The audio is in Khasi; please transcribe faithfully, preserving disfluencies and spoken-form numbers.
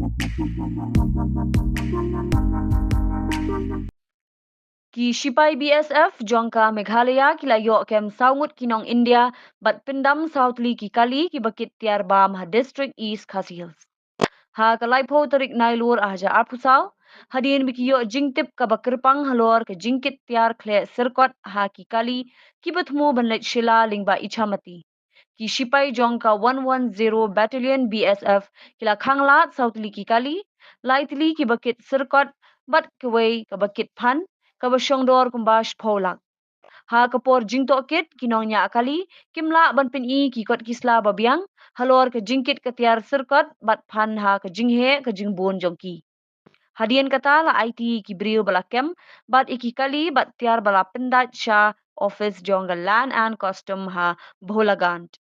Ki shipai B S F jong ka Meghalaya ki la ïoh kem saw ngut ki nong India bad pyndam saw tylli ki kali kiba kit tiar bam ha District East Khasi Hills. Ha ka laiphew tarik Nailur arhajar arphew saw, hadien ba ki ïoh jingtip kaba kyrpang halor ka jingkit tiar khleh syrkot ha ki kali kiba thmu ban leit shila lyngba Ichamati, ki shipai jong ka one one zero Battalion B S F ki la khanglad saw tylli ki kali, lai tylli kiba kit syrkot bad kawei kaba kit phan, kaba shongdor kumba shiphew lak. Ha ka por jingtohkit, ki nongñiah kali kim lah ban pyni ki kot ki sla ba biang halor ka jingkit ka tiar syrkot bad phan ha ka jingheh ka jingbun jong ki. Hadien kata, la aiti ki briew ba la kem bad ïa ki kali bad tiar ba la pyndait sha office jong ka Land and Custom ha Bholaghat.